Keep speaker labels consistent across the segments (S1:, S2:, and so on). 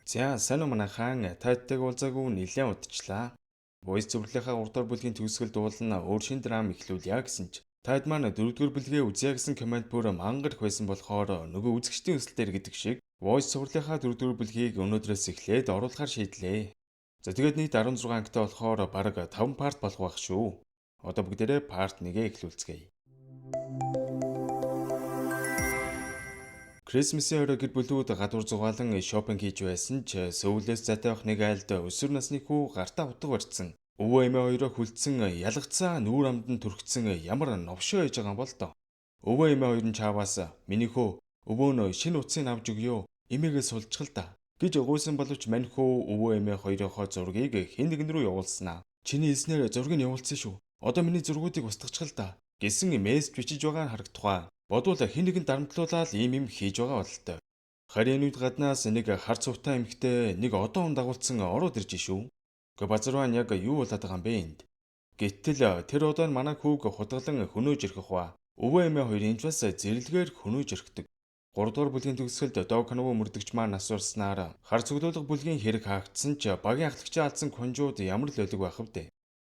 S1: За сайн уу манайхан, тайттай уулзаагүй нэлээд удчлаа. Voice цувралынхаа 3 дугаар бүлгийн төгсгөл дуулан өөр шинэ драм эхлүүлье гэсэн ч таад маань 4 дугаар бүлгээ үзье гэсэн коммент бүр мангар их байсан болохоор нөгөө үзэгчдийн хүсэл дээр гэдэг шиг Voice цувралынхаа 4 дугаар бүлгийг өнөөдрөөс эхлээд оруулахар шийдлээ. За тэгээд нийт 16 ангитай болохоор бараг 5 part болох байх шүү. Одоо бүгдээрээ part 1-ээ эхлүүлцгээе. Christmas-ийн орой гэр бүлүүд гадуур зугаалan шопинг хийж байсан ч Сөүлээс зайтай байх нэг айлд өсвөр насны хүү гартаа утга барьсан. Өвөө эмээ хоёроо хүлцэн ялгацаа нүүр амд нь түрхсэн ямар новшоо ээж байгаа юм бол доо. Өвөө эмээ хоёр нь чааваас миний хөө өвөө нь шинэ утсыг авч өгөө эмээгээ сулжчих л да гэж гуйсан боловч мань хөө өвөө эмээ хоёрынхоо зургийг хэн нэгэн рүү явуулснаа. Чиний хэлснээр зургийг явуулсан шүү. Одоо миний зургуудыг устгачих л да гэсэн мессеж бичиж байгаа нь харагдах. Бодвол хэн нэгэн дарамтлуулаад ийм юм хийж байгаа бололтой. Харин энэ үед гаднаас нэг хар цувтай эмэгтэй нэг одон хүн дагуулсан ороод ирж шүү. Гэ базарван яг юу болоод байгаа юм бэ энд? Гэтэл тэр одоо нь манай хүүг худгалан хөнөөж ирэх ба. Өвөө эмээ хоёрын ч бас зэрлэгээр хөнөөж ирэхдэг. 3 дугаар бүлгийн төгсгөлд Доконов мөрдөгч маань асуурснаар хар цуглуулга бүлгийн хэрэг хаагдсан ч багийн ахлагчаа алдсан конжууд ямар л олиг байх вдэ.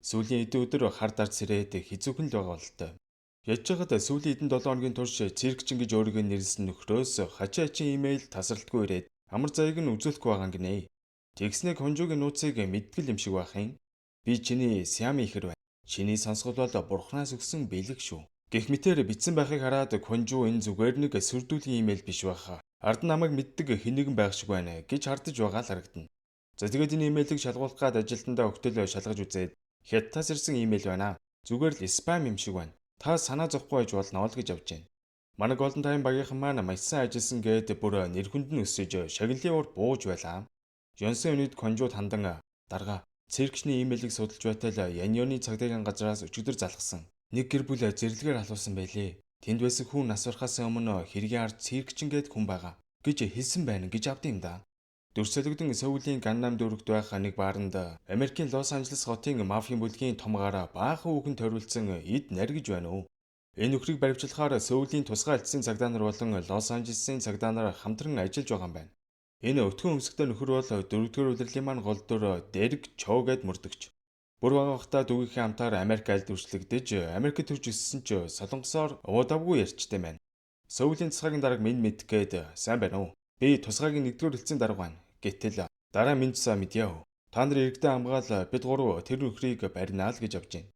S1: Сүүлийн эдэн өдөр хар дарц сэрээд хэцүүхэн л байгаа бололтой. Ядж байгаад сүүлийн эдэн 7 хоногийн турш циркчин гэж өөрийгөө нэрлсэн нөхрөөс хачаа хачин имэйл тасралтгүй ирээд амар заяаг нь үзүүлэхгүй байгаа юм гинэ. Тэгснэ Конжуугийн нууцыг мэдтгэл юм шиг байх юм. Би чиний Сиами ихэр байна. Чиний сонсгол бол бурхнаас өгсөн бэлэг шүү. Гэх мэтээр бичсэн байхыг хараад Конжуу энэ зүгээр нэг сүрдүүлгийн имэйл биш байхаа. Ард нь намайг мэддэг хэн нэгэн байх шиг байна гэж хардаж байгаа л харагдана. За тэгээд энэ имэйлийг шалгуулах гад ажилтнаа өгтөл шалгаж үзээд хятадаас ирсэн имэйл байна. Зүгээр л спам юм шиг байна. Та санаа зовхгүй байж болно л гэж авч байна. Манай Golden Time багийнхан маань маш сайн ажилласан гээд бүр нэр хүнд нь өсөж шагналын уур бууж байлаа. Йонсын өнөд Конжууд хандан дарга циркчний имэйлийг судалж байтал Яньоны цагдаагийн газраас өчигдөр залгасан. Нэг гэр бүл зэрлэгээр халуусан байлээ. Тэнд байсан хүн нас барахаас өмнө хэргийн ард циркчин гээд хүн байгаа гэж хэлсэн байна гэж авд юм да. Дүрсэлэгдэн Сөүлийн Ганнам дүүрэгт байх нэг бааранд Америкийн Лос Анжелес хотын мафийн бүлгийн том гараа баахан хүүхэн тойруулсан эд наргиж байна уу. Энэ нөхрийг баривчлахаар Сөүлийн тусгай элдсэн цагдаа нар болон Лос Анжелесын цагдаа нар хамтран ажиллаж байгаа юм байна. Энэ өтгөн өмсгтэй нөхөр бол дөрөвдүгээр улирлын маань гол дүр Дерек Чо гэд мөрдөгч. Бүр бага байхдаа дүүгийнхээ хамтаар Америк айлд үрчлэгдэж Америкт төрж өссөн ч солонгосоор уудавгүй ярьчтай байна. Сөүлийн тусгайгийн дарга минь мэдэх гээд сайн байна уу? Би тусгайгийн нэгдүгээр хэлцэн дарга байна. Гэтэл дараа минь тусаа мэдье. Та нар иргэдээ хамгаал бид гурав тэр нөхрийг барина л гэж авч байна.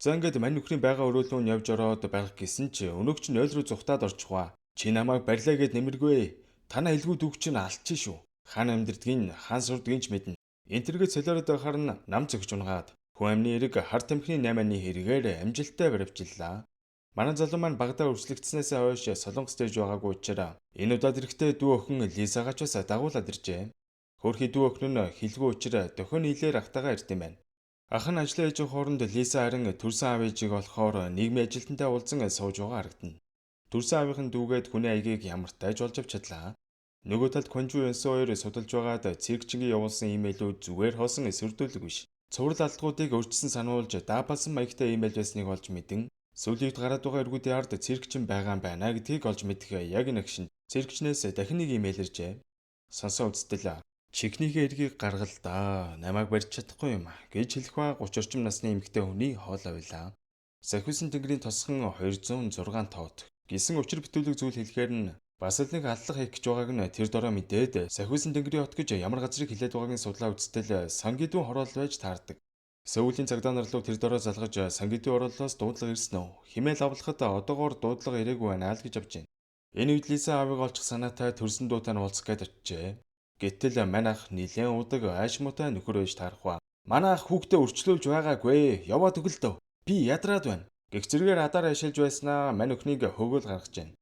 S1: За ингээд мань нөхрийн байгаа өрөөлөө нь явж ороод барих гэсэн чи өнөөгч нь ойл руу зүхтаад орчихваа. Чи намайг барьлаа гэд нэмэргүй. Танаа элгүү дүүг чинь алчи шүү. Хаан амьдэрдгийг хаан сурдгийг ч мэднэ. Энтергээ солиороод байхаар нь нам зөгч унгаад хүн амны эрэг хар тамхины 8-ны хэрэгээр амжилттай баривчлаа. Манай залуу маань багадаа өрчлөгдснээс хойш солонгос дэж байгаагүй учраас энэ удаад ирэхдээ дүү охин Лизагаа ч бас дагуулад иржээ. Хөөрхий дүү охин нь хилгүй учраас дохион нийлээр ахтайгаа ирд юм байна. Ах нь ажлаа хийж хооронд Лиза харин төрсөн аав ээжийг олохоор нийгмийн ажилтнтай уулзан сууж байгаа харагдана. Төрсөн аавынх нь дүүгээд хүний аягийг ямартай ч олж авч чадлаа. Нөгөө талд Конжуу Янсан хоёр судалж байгаад циркчингийн явуулсан имэйлүүд зүгээр хоосон сөрдүүлэг биш. Цуврал алдгуудыг өөрчилсөн сануулж даапалсан маягтай имэйл байсныг олж мэдэн сүүлийн үед гараад байгаа эргүүдийн ард циркчин байгаа юм байна гэдгийг олж мэдэх яг нэг шин циркчнээс дахин нэг имэйл иржээ. Сонсоо үзтэл чихнийхээ эргийг гаргал да. Намайг барьж чадахгүй юм гэж хэлэх ба 30 орчим насны эмэгтэй хүний хоолой байлаа. Сахиусан тэнгэрийн тосгон 206 тоот гэсэн учир битүүлэг зүйл хэлэхээр нь бас л нэг аллах хийх гэж байгааг нь тэр дорой мэдээд сахиусан тэнгэрийн хот гэж ямар газрыг хэлээд байгааг нь судлаа үзтэл Сангидүн хороол байж таардаг. Сөүлийн цагдаа нар руу тэр дорой залгаж Сангидүн хорооллоос дуудлага ирсэн үү? Химээл авлахад одоогоор дуудлага ирээгүй байна л гэж авч байна. Энэ үед Лиса аавыг олчих санаатай төрсөн дуутай нь уулзах гээд очжээ. Гэтэл мань ах нилээн удаг аашмуутай нөхөр байж таарах ба. Манай ах хүүхдээ өрчлүүлж байгаагүй. Яваад өгөл дөө. Би ядраад байна. Гэх зэрэгээр адаар ашиглаж байснаа мань өхнийг хөөгөл гаргаж байна.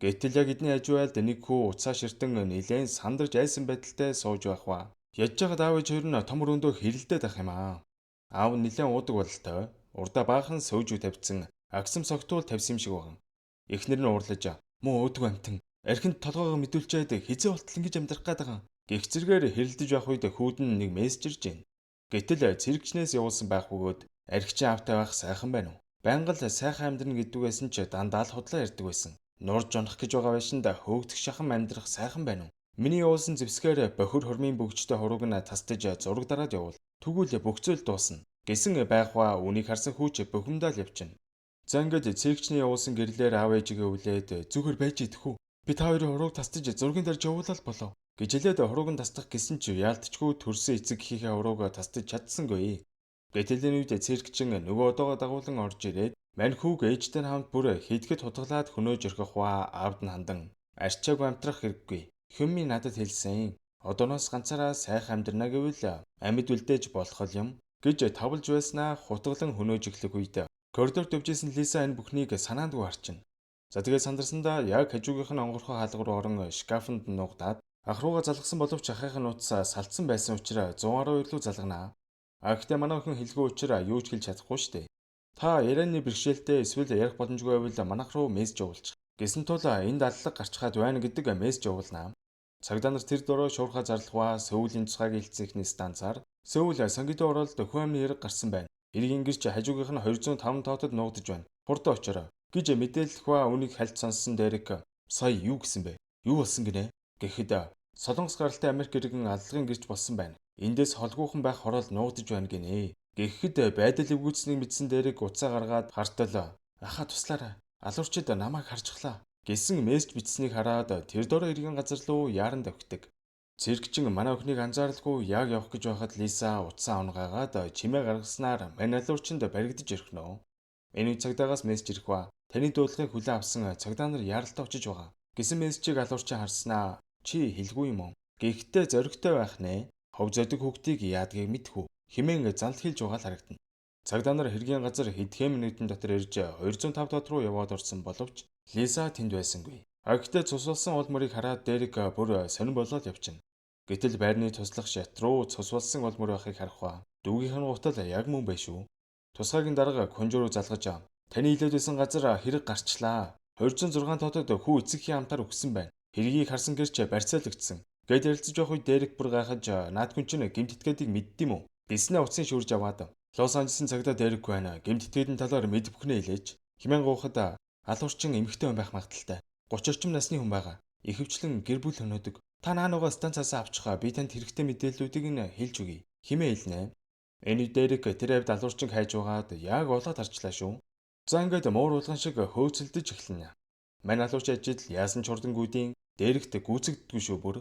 S1: Гэтэл яг эдний хажуу айлд нэг хүү уцаа ширтэн нилээн сандарч айсан байдалтай сууж байх ба. Ядж байгаад аав ээж хоёр нь том өрөөндөө хэрэлдээд байх юм аа. Аав нь нилээн уудаг бололтой. Урдаа баахан сөөжүү тавьсан. Агсам согтуул тавьсан юм шиг байгаа. Эхнэр нь уурлаж муу уудаг амтан архинд толгоогоо мэдүүлчихэд хизээ болтол ингэж амьдрах гээд байгаа. Гэх зэрэгээр хэрэлдэж байх үед хүүд нь нэг мессеж ирж байна. Гэтэл цэрэгчнээс явуулсан байх бөгөөд архичин аавтай байх сайхан байна уу? Байнга л сайхан амьдрна гэдгээс нь ч дандаа л худлаа ярьдаг байсан. Нурж унах гэж байгаа байшинд хөөгдөх шахам амьдрах сайхан байна уу? Миний явуулсан зэвсгээр бохир хормын бөгжтэй хурууг нь тасдаж зураг дараад явуул. Тэгвэл бүх зүйл дуусна. Гэсэн байхва үнийг харсан хүүч бухимдаал явчихна. За ингээд циркчний явуулсан гэрлээр аав ээжигээ үлээд зүгээр байж идэх үү? Би та хоёрын хурууг тасдаж зургийн дарж явуулаад болов. Гэж хэлээд хурууг нь тасдах гэсэн чи яалтчгүй төрсөн эцэг эхийнхээ хурууг тасдаж чадсангүй. Гэтэл энэ үед циркчин нөгөө одоогоо дагуулan орж ирээд мань хүүг ээжтэй хамт бүр хийдгэд хутгалаад хөнөөж орхих ба аавд нь хандан арчаагүй амтрах хэрэггүй. Хүмми надад хэлсэн. Одооноос ганцаараа сайхан амьдрна гэвэл амьд үлдээж болох юм гэж тавлж байснаа хутгалан хөнөөж эхлэх үед коридорт өвжсэн Лиса энэ бүхнийг санаандгүй харчна. За тэгээд сандарсандаа яг хажуугийнх нь онгорхой хаалга руу орон шкафанд нуугдаад ах руугаа залгасан боловч ахынх нь утас салтсан байсан учраас 112 руу залгана. А гэхдээ манай охин хэлгүй учраас юу ч хэлж чадахгүй шүү дээ. Та ярианы бэрхшээлтэй эсвэл ярих боломжгүй байвал манайх руу мессеж явуулчих. Гэсэн тул энд аллаг гарчхаад байна гэдэг мессеж явуулнаа. Цагдаа нар тэр дөрөө шуурхаа зарлахва Сөүлийн тусгайг илтсэхний станцаар Сөүл Сангидо оролд хүн амны хэрэг гарсан байна. Эргийн гэрч хажуугийнх нь 205 тоотод нуугдаж байна. Хурдан очоорой гэж мэдээлэх ба үнийг хальт сонссон Дэрек сая юу гэсэн бэ? Юу болсон гинэ? Гэхэд Солонгос гаралтай Америк иргэн аллагын гэрч болсон байна. Эндээс холгүйхан байх хороол нуугдаж байна гинэ. Гэхэд байдал эвгүйцнийг мэдсэн Дэрек утсаа гаргаад хартал ахаа туслаарай. Алуурчид намайг харчихлаа гэсэн мессеж бичсэнийг хараад тэр дорой иргэн газар руу яаран давхидаг. Циркчин манай охиныг анзааралгүй яг явах гэж байхад Лиса утсаа унгаагаад чимээ гаргаснаар мань алуурчинд баригдаж орхино. Энэ үед цагдаагаас мессеж ирэх ба таны дуудлагыг хүлээн авсан цагдаа нар яаралтай очиж байгаа гэсэн мессежийг алуурчин харснаа чи хэлгүй юм уу? Гэхдээ зоригтой байх нэ. Хов зодог хүүхдийг яадгийг мэдхүү хэмээн залт хэлж байгаа л харагдана. Цагдаа нар хэргийн газар хэдхэн минутын дотор ирж 205 тот руу яваад орсон боловч Лиса тэнд байсангүй. А гэхдээ цус болсон уул мөрийг хараад Дэрек бүр сонин болоод явчихна. Гэтэл байрны туслах шат руу цус болсон уул мөр байхыг харах ба дүүгийнх нь гутал яг мөн байх шүү. Тусгаагийн дарга Конжу руу залгаж таны илээд байсан газар хэрэг гарчлаа. 206 тоотод хүү эцэгхийн амтаар үхсэн байна. Хэргийг харсан гэрч барьцаалагдсан. Гэт ярилцаж явах үед Дэрек бүр гайхаж наадгүй чинь гэмт этгээдийг мэддэм үү? Гэснээ утсын шүрж аваад Лос Анжелесын цагдаа Дэрек байна. Гэмт этгээдийн талаар мэд бүхнээ хэлээч. Хэмээн гуйхад алуурчин эмэгтэй хүн байх магадлалтай. 30 орчим насны хүн байгаа. Ихэвчлэн гэр бүл хөнөөдөг. Та наа нөгөө станцаас авчихаа би танд хэрэгтэй мэдээллүүдийг нь хэлж өгье. Хэмээн хэлнэ. Энэ Дэрек тэр хавьд алуурчин хайж байгаад яг олоод харчлаа шүү. За ингээд муур уулган шиг хөөцөлдөж эхэлнэ. Мань алуурч ажил яасан ч хурдан гүйдийн Дэрэгт гүйцэгддэггүй шүү бүр.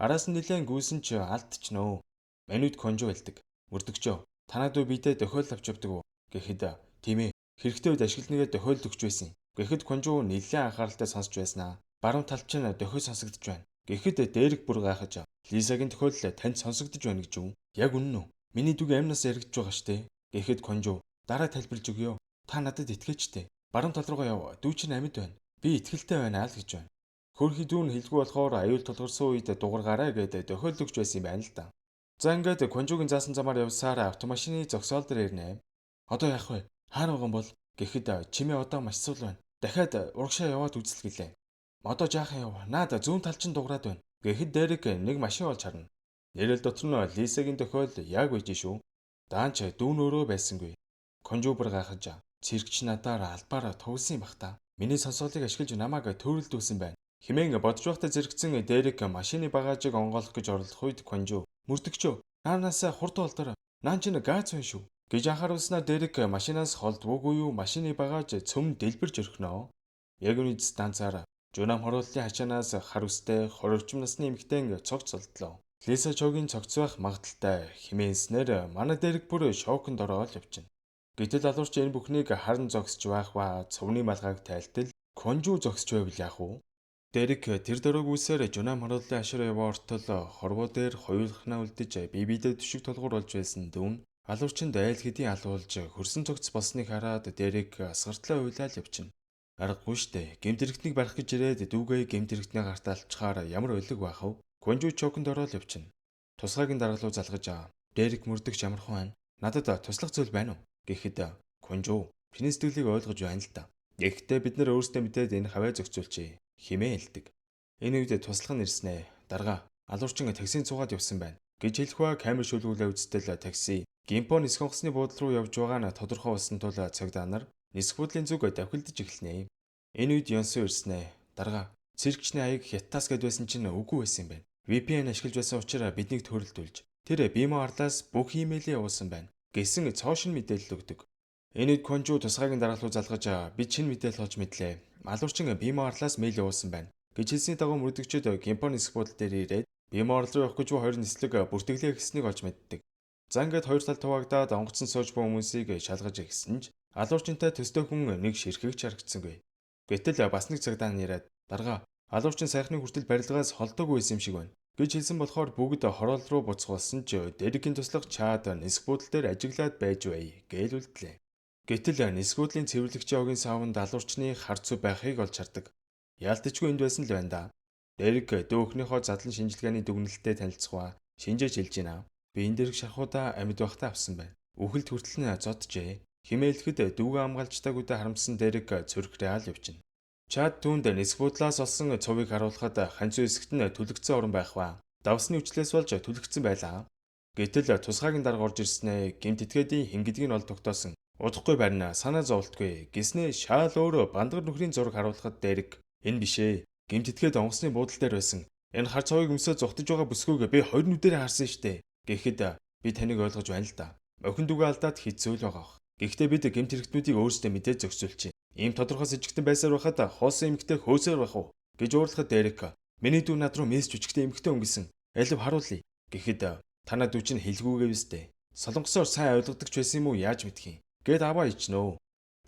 S1: Араас нь нилээн гүйсэн ч алдчихнөө. Манайд Конжу хэлдэг. Мөрдөгчөө танаа дүү бидээ дохиол авч явдаг уу? Гэхэд тийм ээ. Хэрэгтэй үед ашиглангээ дохиол өгч байсан. Гэхэд Конжу нилээн анхааралтай сонсч байснаа. Баруун талд чинь дохио сонсогдож байна. Гэхэд Дэрэг бүр гайхаж Лисагийн тохиолдол танд сонсогдож байна гэж юу? Яг үнэн үү? Миний дүүгийн амнаас яригдж байгаа штэ. Гэхэд Конжу дараа тайлбарлаж өгөө. Та надад итгэж штэ. Баруун тал руугаа яв. Дүү чинь амьд байна. Би итгэлтэй байна аа л гэж байна. Хөрхи дүү нь хэлгүй болохоор аюул тулгарсан үед дугаргаарай гэд дохиол өгч байсан юм байна л да. За ингээд Конжугийн заасан замаар явсаар автомашины зогсоол дээр ирнэ. Одоо яах вэ? Хаана байгаа юм бол гэхэд чимээ одоо маш сул байна. Дахиад урагшаа яваад үзэл гэлээ. Одоо жаахан яв. Наад зүүн тал чинь дуграад байна. Гэхэд Дэрек нэг машин олж харна. Нэрэл дотор нь Лисагийн дохиол яг байж шүү. Даанч дүүн өөрөө байсангүй. Конжу бүр гайхаж циркч надаар албаараа төвлсөн юм бах та. Миний сонсголыг ашиглаж намайг төөрөлдүүлсэн байна. Химэн бодож байхдаа зэрэгцэн Дэрек машины багажийг онгойлгох гэж оролдох үед Конжу мөрдөгчөө наанаасаа хурд болдороо. Наан чинь гац байна шүү гэж анхааруулснаар Дэрек машинаас холдвоогүй юу машины багаж цөм дэлбэрж орхино. Яг үнэ станцаар Жунам хорооллын хачаанаас хар үстэй 20 орчим насны эмэгтэй цогц олдлоо. Лиса Чогийн цогц байх магадлалтай химээнснээр манай Дэрек бүр шоконд ороод явчихна. Гэтэл алуурч энэ бүхнийг харан зогсож байх ба цувны малгайг тайлтал Конжу зогсож байвал яах вэ? Дэрек тэр дөрөөгүйсээр Жунам хорооллын хашир яваа ортол хорвоо дээр хоёулахнаа үлдэж бие биедээ түшиг тулгуур болж байсан дүүн алуурчинд айл хэдийн алуулж хөрсөн цогц болсныг хараад Дэрек асгартлаа уйлаал явчихна. Аргагүй штэ. Гэмт хэрэгтнийг барих гэж ирээд дүүгээ гэмт хэрэгтний гартаа алчхаар ямар ойлог байх вэ? Конжу чоконд ороод явчихна. Тусгаагийн дарга руу залгаж Дэрек мөрдөгч амархан байна. Надад туслах зүйл байна уу? Гэхэд Конжу чиний сэтгэлийг ойлгож байна л да. Гэхдээ бид нэр өөрсдөө мэдээд энэ хаваа зохицуулчихъя хэмээн хэлдэг. Энэ үед туслах нь ирснэ. Дарга алуурчин таксинд суугаад явсан байна гэж хэлэх ба камер шүлгүүлээ үзтэл такси Гимпо нисэх онгоцны буудлын руу явж байгаа нь тодорхой болсон тул цагдаа нар нисэх буудлын зүг давхилдаж эхэлнэ. Энэ үед Йонсу ирснэ. Дарга циркчний аяг хятадас гэд байсан чинь үгүй байсан юм байна. VPN ашиглаж байсан учраас биднийг төрөлдүүлж тэр Бимо арлаас бүх имэйлээ явуулсан байна гэсэн цоо шинэ мэдээлэл өгдөг. Энэ үед Конжу тусгайгийн дарга руу залгаж бид шинэ мэдээлэл олж мэдлээ. Алуурчин Бимо арлаас мэйл явуулсан байна гэж хэлсний дагуу мөрдөгчид Гимпо нисэх буудал дээр ирээд Бимо арал руу явах гэж буй хоёр нислэг бүртгэлээ гэснийг олж мэддэг. За ингээд хоёр тал хуваагдаад онгоцон сууж буй хүмүүсийг шалгаж ирсэн ч алуурчинтай төстэй хүн нэг ширхэгч харагдсангүй. Гэтэл бас нэг цагдаа нь яриад дарга алуурчин сайхны хүртэл барилгаас холдоогүй байсан юм шиг байна гэж хэлсэн болохоор бүгд хороол руу буцгуулсан ч Дэрикийн туслах Чад нисэх буудал дээр ажиглаад байж бай гээл үлдлээ. Гэтэл нисэх буудлын цэвэрлэгчийн огийн савнд алуурчны хар цүв байхыг олж хардаг. Яалтчгүй энд байсан л байна да. Дэрик дөөхнийхөө задлан шинжилгээний дүгнэлттэй танилцгаа шинжээж хэлж байна. Би энэ дэрэг шархуудаа амьд байхдаа авсан байна. Үхэлд хүртэл нь зоджээ. Химээлэхэд дүүгээ хамгаалжтаагүйдээ харамсан Дэрик цөрхрээ ал явчихна. Чад түүнд нисэх буудлаас олсон цувыг харуулхад ханцуу хэсэгт нь түлэгдсэн орон байх ба. Давсны үчлээс болж түлэгдсэн байлаа. Гэтэл тусгаагийн дарга орж ирснээ гэмт этгээдийн хэн гэдгийг нь ол тогтоосон. Удахгүй барина, санаа зовлтгүй гэснээ шаал өөр бандгар нөхрийн зураг харуулхад Дэрик энэ биш ээ. Гэмт этгээд онгоцны буудал дээр байсан. Энэ хар цовыг өмсөө зугтаж байгаа бүсгүйг би хоёр нүдэрээ харсан штэ. Гэхэд би таныг ойлгож байна л да. Охин дүүгээ алдаад хэцүү л байгаа бох. Гэхдээ бид гэмт хэрэгтнүүдийг өөрсдөө мэдээ зохицуулчих. Ийм тодорхой сэжигтэн байсаар байхад хоосон эмэгтэй хөөсөөр байх уу гэж уурлахад Дэрик миний дүү над руу мессеж өчгтэй эмэгтэй өнгөсөн. Алив харуулъя. Гэхэд танаа дүү чинь хэлгүүгээ биз дээ. Солонгосоор сайн ойлгодог ч байсан юм уу яаж мэдх юм. Гэт аваа ичнэ.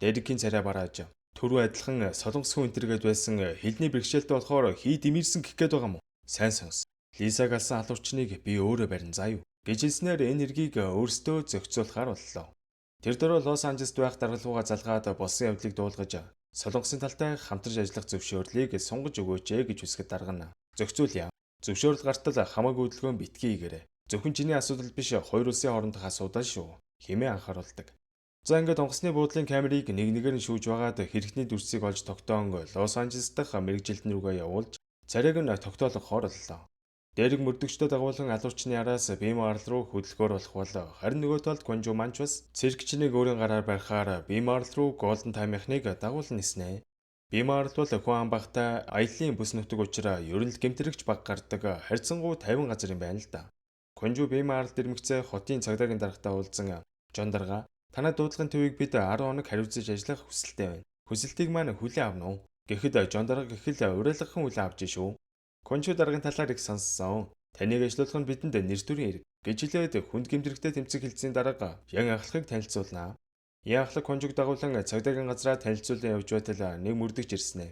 S1: Дэрикийн царай барааж түрүү адилхан солонгос хүн энтергээд байсан хэлний бэрхшээлтэй болохоор хий дэмирсэн гэх гээд байгаа юм уу? Сайн сонс. Лисаг алсан алуурчныг би өөрөө барин заа юу гэж хэлснээр энэ хэргийг өөрсдөө зохицуулахаар боллоо. Тэр дөрөө Лос Анжелест байх даргалууга залгаад болсон явдлыг дуулгаж Солонгосын талтай хамтарч ажиллах зөвшөөрлийг сунгаж өгөөч ээ гэж хүсэхэд дарга нь зохицуулъя. Зөвшөөрөл гартал хамаагүй хөдөлгөөн битгий гэрээ. Зөвхөн чиний асуудал биш хоёр улсын хоорондох асуудал шүү хэмээн анхааруулдаг. За ингээд онгоцны буудлын камерыг нэг нэгээр нь шүүж байгаад хэрэгтний дүрсийг олж тогтоон Лос Анжелес дахь мэргэжилтэн рүүгээ явуулж царайг нь тогтоолгохоор боллоо. Дэрэг мөрдөгчдөд дагуулan алуурчны араас Бимо арал руу хөдөлгөөр болох бол харин нөгөө талд Конжу манч бас циркчнийг өөрийн гараар барихаар Бимо арал руу Голден Таймынхныг дагуулan ниснэ. Бимо арал бол хүн амбахтай аяллаа бүс нутаг учраас ер нь л гэмтрэгч баг гардаг харьцангуй 50 газар юм байна л да. Конжу Бимо арал дэрмэгцээ хотын цагдаагийн даргатай уулзан Жон дарга танай дуудлагын төвийг бид 10 хоног хариуцаж ажиллах хүсэлтэй байна. Хүсэлтийг маань хүлээн авна уу? Гэхэд Жон дарга гэх л уриалгахан хүлээн авч шүү. Кончу даргын талаар их сонссон. Таныг ажиллуулах нь бидэнд нэр төрийн хэрэг гэж хэлээд хүнд гэмтрэгтэй тэмцэх хэлцээний дарга Ян ахлахыг танилцуулна. Ян ахлах Конжуг дагуулan цагдаагийн газраа танилцуулан явж байтал нэг мөрдөгч ирсэн ээ.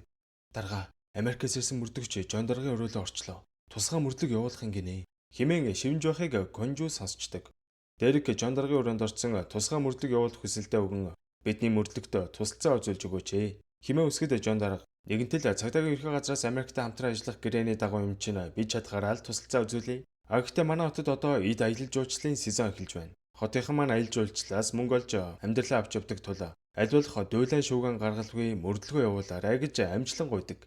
S1: Дарга, Америкээс ирсэн мөрдөгч Жон даргын өрөөлөө орчлоо. Тусгай мөрдлөг явуулах юм гинэ. Химэн шивнж байхыг Конжу сонсчдаг. Дэрэг Жон даргын өрөөнд орсон тусгай мөрдлөг явуулах хүсэлтэд өгөн бидний мөрдлөгт тусалцаа үзүүлж өгөөч ээ. Химэн өсгөд Жон дарга нэгэнтэл цагдаагийн ерхий газраас Америктай хамтран ажиллах гэрээний дагуу юм чинь би чадхаараа л тусалцаа үзүүлье. А гэхдээ манай хотод одоо эд аялал жуулчлалын сезон эхэлж байна. Хотынхан маань аялал жуулчлалаас мөнгө олж амьдралаа авч явдаг тул аль болох дуйлан шүүгэн гаргалгүй мөрдлөгөө явуулаарай гэж амжилан гуйдаг.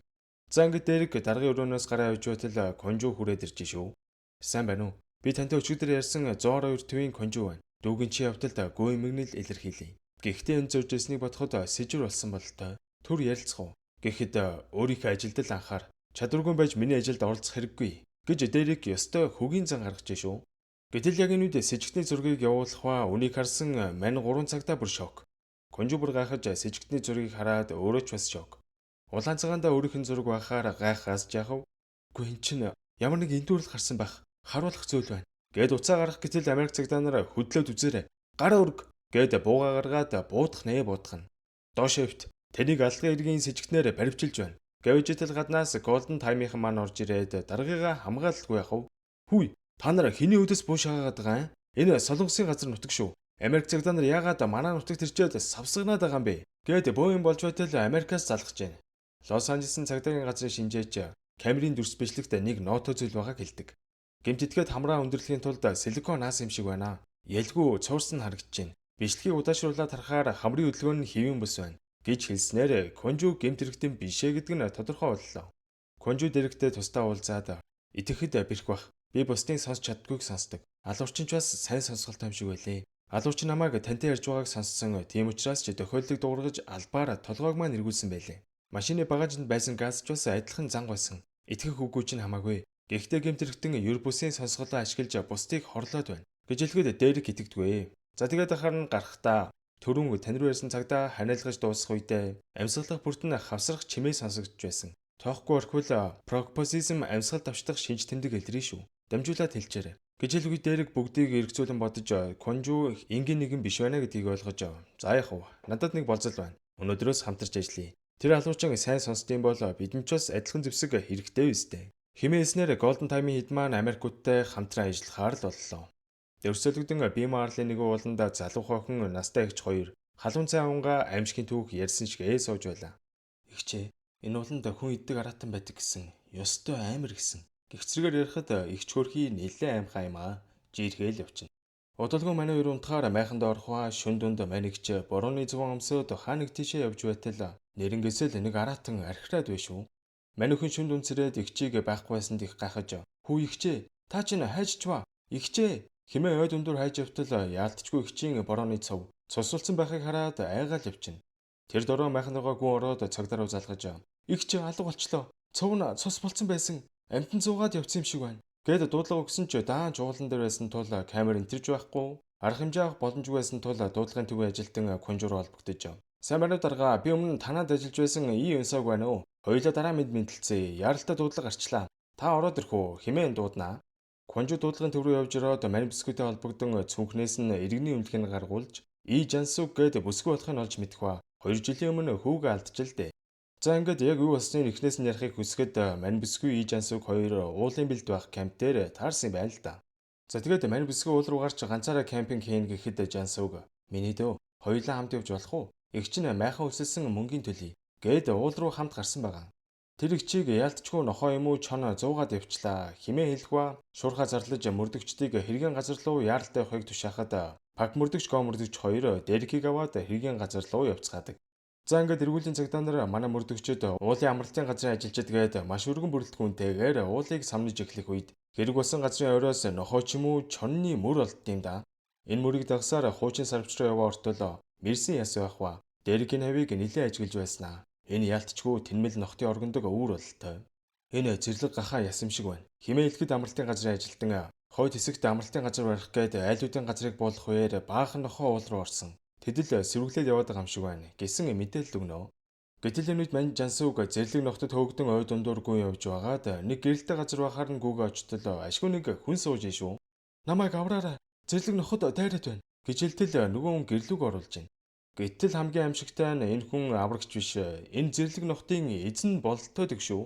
S1: За ингээд Дэрэг даргын өрөөнөөс гараа явж байтал Конжу хүрээд ирж шүү. Сайн байна уу? Би тантай өчигдөр ярьсан 112 төвийн Конжу байна. Дүүгэн чи явдалд гүн эмгэнэл илэрхийлье. Гэхдээ энэ зурж ирснийг бодоход сэжүр болсон бололтой. Түр ярилцах уу? Гэхэд өөрийнхөө ажилд л анхаар чадваргүй байж миний ажилд оролцох хэрэггүй гэж Дэрик ёстой хөгийн зан гаргажээ шүү. Гэтэл яг энэ үед сэжигтний зургийг явуулах ба үнийг харсан мань 3 цагтаа бүр шок. Конжу бүр гайхаж сэжигтний зургийг хараад өөрөө ч бас шок. Улаан цагаандаа өөрийнх нь зураг байхаар гайхаас жаахав. Үгүй эн чинь ямар нэг эндүүрэл гарсан байх. Харуулах зүйл байна. Гэд уцаа гарах гэтэл Америк цагдаа нар хөдлөөд үзээрэй. Гараа өрг гэд бууга гаргаад буудах нэ буудах нь. Доош хөвт таныг аллагын иргэний сэжигтнээр баривчилж байна. Гэвжтэл гаднаас Golden Time-ийн маань орж ирээд даргыгаа хамгаалалгүй яхав. Хүй, та нар хэний өдөөс буу шаагаад байгаа юм? Энэ Солонгосын газар нутаг шүү. Америк цагдаа нар яагаад манай нутагт ирчээд савсагнаад байгаа юм бэ? Гэт бөө юм болж байтал Америкаас залгаж байна. Лос Анжелесын цагдаагийн газрын шинжээч камерын дүрс бичлэгт нэг ноото зүйл байгааг хэлдэг. Гэмт этгээд хамраа өндөрлөхийн тулд силикон наас юм шиг байна. Ялгүй цуурсан харагдаж байна. Бичлэгийг удаашруулаад харахаар хамрын хөдөлгөөн нь хэвийн бүс байна гэж хэлснээр Конжу гэмт хэрэгтэн бишээ гэдэг нь тодорхой боллоо. Конжу дэрэгтэй тусдаа уулзаад итгэхэд бэрх бах. Би бусдын сонсч чаддгүйг сонсдог. Алуурчин ч бас сайн сонсголтой юм шиг байлээ. Алуурчин намайг тантай ярьж байгааг сонссон. Тийм учраас ч тохиолдлыг дуургаж албаар толгойг маань эргүүлсэн байлээ. Машины багажинд байсан газ ч бас адилхан занг байсан. Итгэх үгүй чинь хамаагүй. Гэхдээ гэмт хэрэгтэн ер бусын сонсголоо ашиглаж бусдыг хорлоод байна гэж хэлэхэд Дэрек итгэдэггүй. За тэгээд ахаар нь гарахдаа түрүүн тань руу ярьсан цагдаа ханиалгаж дуусах үедээ амьсгалах бүртэн хавсрах чимээ сонсогдож байсан. Тоохгүй орхивол пропозизм амьсгал давчдах шинж тэмдэг илрээ шүү. Дамжуулаад хэлчээрэй. Гэж хэлгүй Дэрек бүгдийг эргцүүлэн бодож Конжу энгийн нэгэн биш байна гэдгийг ойлгож, за яах вэ? Надад нэг болзол байна. Өнөөдрөөс хамтарч ажиллая. Тэр халуурчин сайн сонсдсон бол бидэнд ч бас адилхан зэвсэг хэрэгтэй биз дээ. Химээснээр Golden Time-ийн хэд маань Америкуудтай хамтран ажиллахаар л боллоо. Дөрсөлгдөн Бима Арлын нэгэн ууланд залуу хойхон настай эгч хоёр халуун цай унгаа аймшгийн түүх ярьсан шиг сууж байлаа. Эгчээ, энэ ууланд хүн иддэг араатан байдаг гэсэн. Ёстой амар гэсэн. Гэгцрэгээр ярихад эгч хөрхий нэлээ аймхаа юм аа. Жиргээл явчихна. Удалгүй манай хоёр унтахаар майханд орох ба шөн дунд манигч борооны зөвөн өмсөд хаа нэг тийшээ явж байтал нэрнгээсэл нэг араатан архираад бай шүү. Манайхэн шүн дунд сэрээд эгчийг байхгүй байсанд их гайхаж, "Хүү эгчээ, та чинь хайжчваа. Эгчээ" хэмээн ой дундуур хайж явтал яалтчгүй эгчийн борооны цов цусулсан байхыг хараад айгаал явчихна. Тэр дороо майхандаа гүн ороод цагдаа руу залгаж, "Эгч алга болчлоо. Цов нь цус болцсон байсан. Амьтан зуугаад явцсан юм шиг байна." Гээд дуудлага өгсөн ч даанч уулан дээр байсан тул камер энтерж байхгүй, арга хэмжээ авах боломжгүй байсан тул дуудлагын төвийн ажилтан Конжур холбогдож, "Сайн байна уу дарга, би өмнө нь танад ажиллаж байсан И Юнсаг байна уу? Хоёулаа дараа мэд мэндэлцээ. Яралтай дуудлага гарчлаа. Та ороод ирэх үү? Хэмээн дууднаа." Конжу дуудлагын төв рүү явж ороод мань бүсгүйтэй холбогдсон цүнхнээс нь иргэний үнэлгийг гаргуулж И Жансуг гээд бүсгүй болохыг олж мэдэх ба 2 жилийн өмнө хүүгээ алдчихл дээ. За ингээд яг юу болсныг эхнээс нь ярихыг хүсэхэд мань бүсгүй И Жансуг хоёр уулын бэлд байх camp дээр таарсан юм байна л да. За тэгээд мань бүсгүй уул руу гарч ганцаараа camping хийнэ гэхэд Жансуг, "Миний дөө, хоёулаа хамт явж болох уу? Эгч нь майхан өсөлсөн мөнгөний төлөе" гээд уул руу хамт гарсан байгаа. Тэр эгчийг яалтчгүй нохоо юм уу чон зуугаад явчлаа. Химээ хэлэх ба шуурхаа зарлаж мөрдөгчдийг хэргийн газар руу яаралтай явахыг тушаахад пак мөрдөгч го мөрдөгч хоёр Дэркийг аваад хэргийн газар руу явцгаадаг. За ингээд эргүүлийн цагдаа нар манай мөрдөгчд уулын амралтын газрын ажилчид гээд маш өргөн бүрэлдэхүүнтэйгээр уулыг самнаж эхлэх үед хэрэг болсон газрын ойроос нохоо ч юм уу чонны мөр олдсон юм да. Энэ мөрийг дагсаар хуучин сарвч руу яваа ортол мэрсэн яс байх ба Дэркийн хавийг нилээн ажиглаж байснаа. Энэ яалтчгүй тэнмэл нохтын оргондог өвөр бололтой. Энэ зэрлэг гахаа яс юм шиг байна. Химээ хэлэхэд амралтын газрын ажилтан хойд хэсэгт амралтын газар барих гээд айлуудын газрыг буулгах үеэр баахан нохоо уул руу орсон. Тэдэл сэрвэглээд яваад байгаа юм шиг байна гэсэн мэдээлэл өгнө. Гэтэл энэ үед мань Жансуг зэрлэг нохтод хөөгдөн ой дундуур гүн явж байгаад нэг гэрэлтэй газар байхаар нь гүгэ очтол ашгүй нэг хүн сууж шүү. "Намайг авраарай. Зэрлэг ноход дайраад байна" гэж хэлтэл нөгөө хүн гэрлүүг оруулж байна. Гэтэл хамгийн аимшигтай нь энэ хүн аврагч биш. Энэ зэрлэг нохтын эзэн бололтой дэг шүү.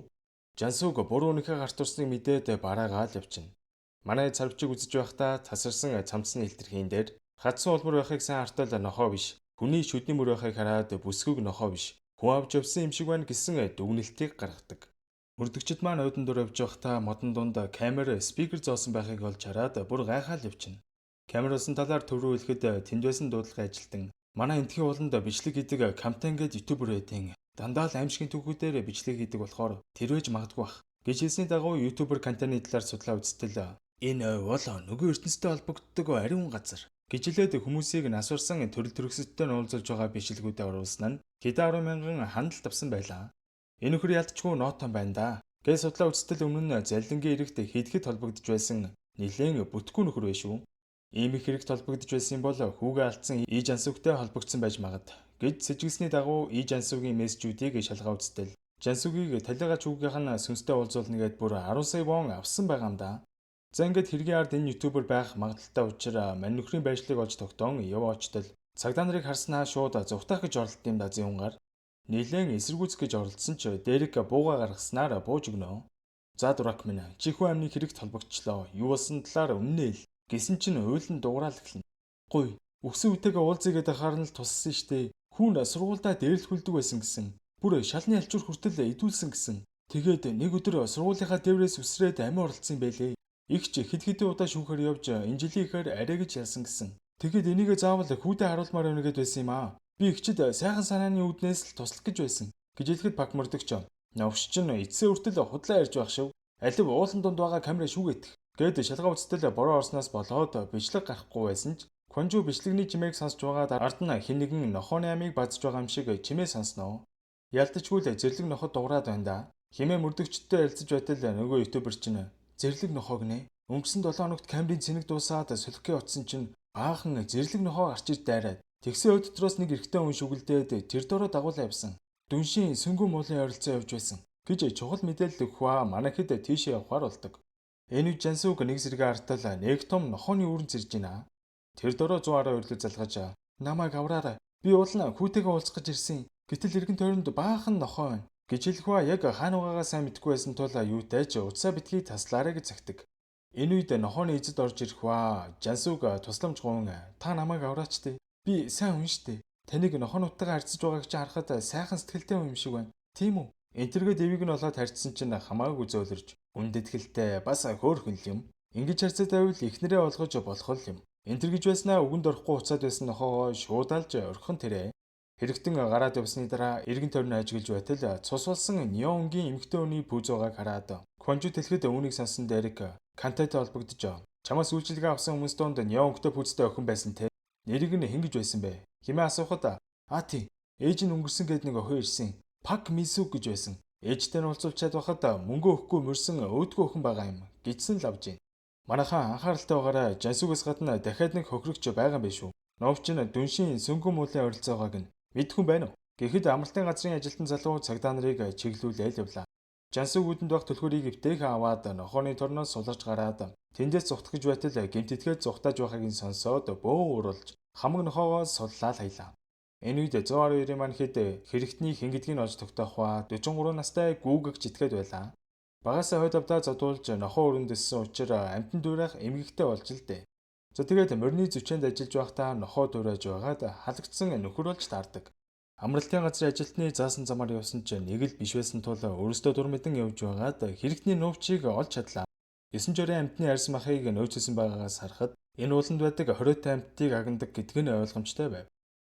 S1: Жансуг буруу үнэхээ гарт урсныг мэдээд бараагаал явчихна. Манай царвчиг үзэж байхдаа тасарсан цамцны хилтерхийн дээр хадсан улмар байхыг сайн хартал нохоо биш. Хүний шүдний мөр байхыг хараад бүсгүйг нохоо биш. Хүн авч явсан юм шиг байна гэсэн дүгнэлтийг гаргадаг. Мөрдөгчд маань ойдон дур явж байхдаа модон дунд камер, speaker зоосон байхыг олж хараад бүр гайхаал явчихна. Камер олсон талаар төв рүү хэлэхэд тэнд байсан дуудлагын ажилтан, "Манай энтхийн ууланд бичлэг хийдэг Камтан гээд YouTuber байдیں۔ Дандаа л аймшгийн түүхүүдээр бичлэг хийдэг болохоор тэр байж магадгүй бах" гэж хэлсний дагуу YouTuber контентын талаар судлаа үзтэл энэ ой бол нөгөө ертөнцтэй холбогддог ариун газар гэж хэлээд хүмүүсийг нас барсан төрөл төрөсөдтэй уулзуулж байгаа бичлэгүүдэд оруулсан нь хэдэн 10 мянган хандлт авсан байлаа. Энэ нөхөр ялтчгүй ноотон байна да. Гэж судлаа үзтэл өмнө нь заллингийн эрэгт хэдхэд холбогдож байсан нилээн бүтггүй нөхөр байх шүү. Ийм их хэрэгт холбогдож байсан бол хүүгээ алдсан И Жансүгтэй холбогдсон байж магад гэж сэжиглэсний дагуу И Жансүгийн мессежүүдийг шалгаа үзтэл Жансүгийг талигач хүүгийнх нь сүнстэй уулзуулна гэд бүр 10 сая вон авсан байгаа юм да. За ингээд хэргийн ард энэ YouTuber байх магадлалтай учраас мань нөхрийн байршлыг олж тогтоон яв очтол цагдаа нарыг харснаа шууд зугтаах гэж оролдсон юм да зүүнгаар. Нилээн эсэргүүцэх гэж оролдсон ч Дэрек бууга гаргаснаар бууж өгнө. "За дурак минь, чи хүн амны хэрэгт холбогдчлоо. Юу болсон талаар өмнө хэл" гэсэн чинь уйлан дуграал эхэлнэ. "Гуй, өгсөн үтэйгээ уулзъя гэдэг ахаар нь л туссан штэ. Хүүн сургуульдаа дээрлэхүүлдэг байсан гэсэн. Бүр шалны алчуур хүртэл идүүлсэн гэсэн. Тэгээд нэг өдөр сургуулийнхаа дээврээс үсрээд амиа оролцсон юм байлээ. Игч хэд хэдэн удаа шүүхээр явж энэ жилийн ихээр арай гэж ялсан гэсэн. Тэгээд энийгээ заавал хүүдээ харуулмаар байна гэд байсан юм аа. Би игчид сайхан санааны үүднээс л туслах гэж байсан" гэж хэлэхэд пак мөрдөгч, "Новш чинь эцсээ хүртэл худлаа ярьж байх шив. Алив уулан дунд байгаа камера шүүгэтэх" Гээд шалгаа үзтэл бороо орсноос болоод бичлэг гарахгүй байсан ч Конжу бичлэгний чимээг сонсч байгаад ард нь хэн нэгэн нохооны амийг базж байгаа юм шиг чимээ сонсноо. Ялдчгүй л зэрлэг ноход дуграад байна да. Химээ мөрдөгчдтэй ярилцаж байтал нөгөө YouTuber чинь Зэрлэг нохоо гинэ. Өнгөрсөн 7 хоногт камерын цэнэг дуусаад сөлөгхөө очсон чинь баахан зэрлэг нохоо гарч ир дайраад тэгсэн ой дотроос нэг эрэгтэй хүн шүгэлдээд тэр дороо дагуулan явсан. Дүншийн сүнгэн муулын ойролцоо явж байсан гэж чухал мэдээлэл өгөх ба манайхэд тийшээ явахаар болдог. Энэ үед Жансүг нэг зэрэг артал нэг том нохооны үүрэн зэрж байна. Тэр дороо 112 рүү залгаж намайг авраарай. Би уулна хүүтэйгээ уулзах гэж ирсэн. Гэтэл эргэн тойронд баахан нохоо байна гэж хэлэх ба яг хаана байгаагаа сайн мэдэхгүй байсан тул юутай ч утсаа битгий таслаарай гэж загтаг. Энэ үед нохооны эзэд орж ирэх ба Жансүг тусламж гуйн та намайг авраач тээ. Би сайн хүн штэ. Таныг нохоонуудтайгаа харьцаж байгааг чи харахад сайхан сэтгэлтэй хүн юм шиг байна. Тийм үү? Энтергээ дэвийг нь олоод харьцсан чинь хамаагүй зөөлрж үнд итгэлтэй бас хөөрхөн л юм. Ингэж харьцаад байвал эхнэрээ олгож болох л юм. Энтер гэж байснаа үгэнд орохгүй уцаад байсан нохоогоо шууд алж орхихон тэрэ. Хэрэгтэн гараад явсны дараа эргэн тойрноо ажиглаж байтал цус болсон неон өнгийн эмэгтэй хүний пүүз байгааг хараад Кванжу дэлхэд үүнийг сонсон Дэрек Кантайтай холбогдож чамаас үйлчилгээ авсан хүмүүс донд неон өнгөтэй пүүзтэй охин байсан те. Нэрийг нь хэн гэж байсан бэ? Хэмээн асуухад а тий ээж нь өнгөрсөн гээд нэг охин ирсэн. Пак Мисүг гэж байсан. Ээжтэй нь уулзуулчаад байхад мөнгө өгөхгүй мөрсөн өөдгөө охин байгаа юм гэсэн л авж байна. Манайхан анхааралтай байгаарай. Жансүгээс гадна дахиад нэг хохирогч байгаа юм биш үү? Новч нь дүншийн сөнгөн муулын ойролцоогоог нь мэдэх хүн байна уу? Гэхэд амралтын газрын ажилтан залуу цагдаа нарыг чиглүүлээл явлаа. Жансүг үүдэнд байх түлхүүрийг эвтэйхэн аваад нохооны торноос суларч гараад тэндээс зугтах гэж байтал гэмт итгээд зугтааж байхыг нь сонсоод бөөн уруулж хамаг нохоогоо суллаа хаялаа. Энэ үед 112-ийн маань хэд хэрэгтний хэн гэдгийг нь олж тогтоох ба 43 настай гүүгэгч итгээд байлаа. Багасаа хойд авдаа зодуулж нохоо өрөндөссөн учраас амтан дуурайх эмгэгтэй болж л дээ. За тэгээд морины зүчээнд ажиллаж байхдаа нохоо дуурайж байгаад халагдсан нөхөр болж таардаг. Амралтын газрын ажилтны заасан замаар явсан ч нэг л биш байсан тул өөрөөсөө дур мэдэн явж байгаад хэрэгтний нуувчийг олж чадлаа. 9 жорын амтны арьс махыг нөөцлөсөн байгаагаас харахад энэ ууланд байдаг 20 амьтдыг агнадаг гэдг нь ойлгомжтой байв.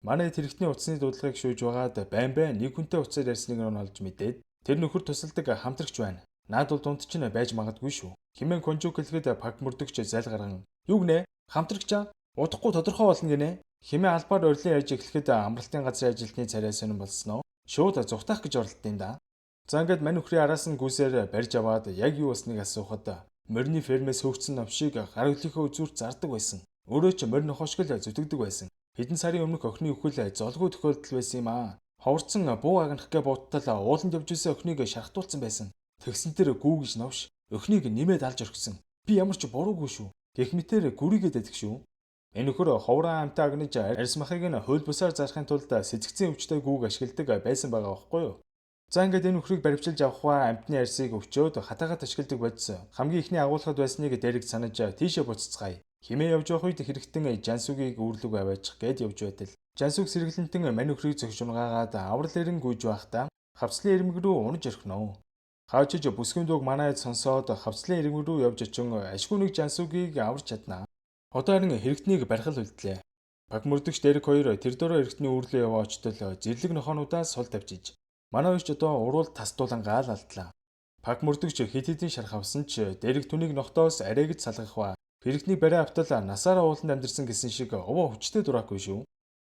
S1: Манай хэрэгтний утасны дуудлагыг шүүж байгаад байн байн нэг хүнтэй утсаар ярьсныг нь олж мэдээд тэр нөхөр тусалдаг хамтрагч байна. Наад бол дунд чинь байж магадгүй шүү. Химэн Конжук хэлэхэд пак мөрдөгч зал гарган юу гинэ? Хамтрагчаа удахгүй тодорхой болно гинэ. Химэн албаар орилон ярьж эхлэхэд амралтын газрын ажилтны царай сонирн болсноо. Шууд зугтаах гэж оролдсон юм да. За ингээд мань нөхрийн араас нь гүйсээр барьж аваад яг юу болсныг асуухад морины фермээс хөөгцсөн новшийг гар хөлийнхөө үзүүрт зардаг байсан. Өөрөө ч морь нохоо шиг л зүтгэдэг байсан. Хэдэн сарын өмнөх охины үхэл золгүй тохиолдол байсан юм аа. Ховорцсон буу агнах гэ бууттал ууланд явж исэн охиныг шархтуулсан байсан. Тэгсэн тэр гүү гэж новш охиныг нэмээд алж орхисон. Би ямар ч буруугүй шүү. Гэх мэтэр гүрийгээд байдаг шүү. Энэ нөхөр ховрон амтаа агнаж арьс махыг нь хууль бусаар зарахын тулд сэцэгцэн өвчтэй гүүг ашигладаг байсан байгаа байхгүй юу? За ингээд энэ нөхрийг баривчилж авах ба амтны арьсыг өвчөөд хатаагаад ашигладаг бодис хамгийн ихний агуулгад байсныг дэрэг санаж тийшээ буцацгаая. Химээ явж явах үед хэрэгтэн Жансүгийг үүрлэг аваачих гээд явж байтал Жансүг сэргэлэнтэн мань нөхрийг зөгж унгаагаад аврал эрен гүйж байхдаа хавцлын ирмэг рүү унаж орхино. Хаажиж бүсгүйн дууг манайд сонсоод хавцлын ирмэг рүү явж очин ашгүй нэг Жансүгийг аварч чаднаа. Одоо харин хэрэгтнийг барих л үлдлээ. Баг мөрдөгч Дэрэг хоёр тэр дөрөө хэрэгтний үүрлөө яваа очтол зэрлэг нохоонуудаас сул тавьжиж. Манай хоёр ч одоо уруул тасдуулан гаал алдлаа. Пак мөрдөгч хэд хэдэн шарх авсан ч Дэрэг түүнийг нохтоос арай гэж салгах ба хэрэгтнийг бариа автал насаараа ууланд амьдэрсэн гэсэн шиг овоо хүчтэй дураагүй шүү.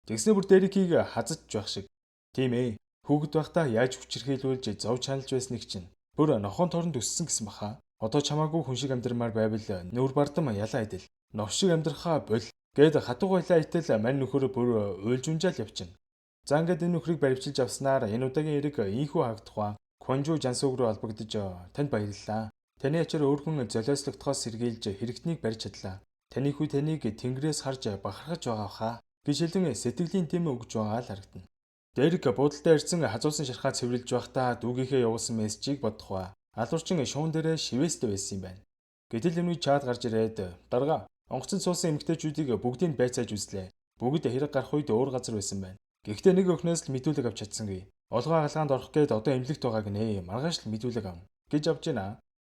S1: Тэгснэ бүр Дэрекийг хазаж байх шиг. Тийм ээ. Хүүхэд байхдаа яаж хүчирхийлүүлж зов чаналж байсныг чинь бүр нохон торонд өссөн гэсэн баха. Одоо чамаагүй хүн шиг амьдрмаар байвал нүүр бардам ялаа идэл. Нов шиг амьдрахаа бол гээд хатуу гойлаа итэл мань нөхөр бүр уйлж унжаал явчихна. За ингээд энэ нөхрийг баривчилж авснаар энэ удаагийн эрэг ийхүү хагдах ба Кванжу Жансуг руу холбогдож танд баярлалаа. Таны ачаар өөрхөн золиослогдохоос сэргийлж хэрэгтнийг барьж чадлаа. Таны хүү таныг тэнгэрээс харж бахархаж байгаа хаа гэж хэлэн сэтгэлийн дэм өгж байгаа л харагдана. Дэрэг буудалтай ирсэн хазуусан шархаа цэвэрлж байхдаа дүүгийнхээ явуулсан мессежийг бодох ба алуурчин шуун дээрээ шивээстэй байсан юм байна. Гэтэл энэ үед чат гарч ирээд дарга онгоцонд суусан эмэгтэйчүүдийг бүгдийг байцааж үзлээ. Бүгд хэрэг гарах үед өөр газар байсан байна. Гэхдээ нэг охиноос л мэдүүлэг авч чадсангүй. Олгой хагалгаанд орох гээд одоо эмнэлэгт байгаа гинэ. Маргааш л мэдүүлэг авна гэж авч байна.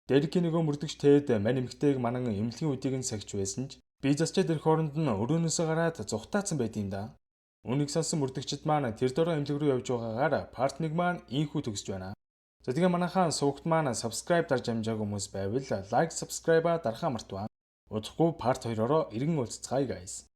S1: Дэргийн нөгөө мөрдөгч тээд мань эмэгтэйг манан эмнэлгийн үдийг нь сахиж байсан ч би засчаад ирэх хооронд нь өрөөнөөсөө гараад зугтаацсан байд юм да. Үүнийг сонсон мөрдөгчд маань тэр дорой эмнэлэг рүү явж байгаагаар part 1 маань ийхүү төгсөж байна. За тэгээ манайхаа сувагт маань subscribe дарж амжаагүй хүмүүс байвал like subscribe-а дарахаа мартваа. Удахгүй part 2-ороо иргэн уулзцгаая guys.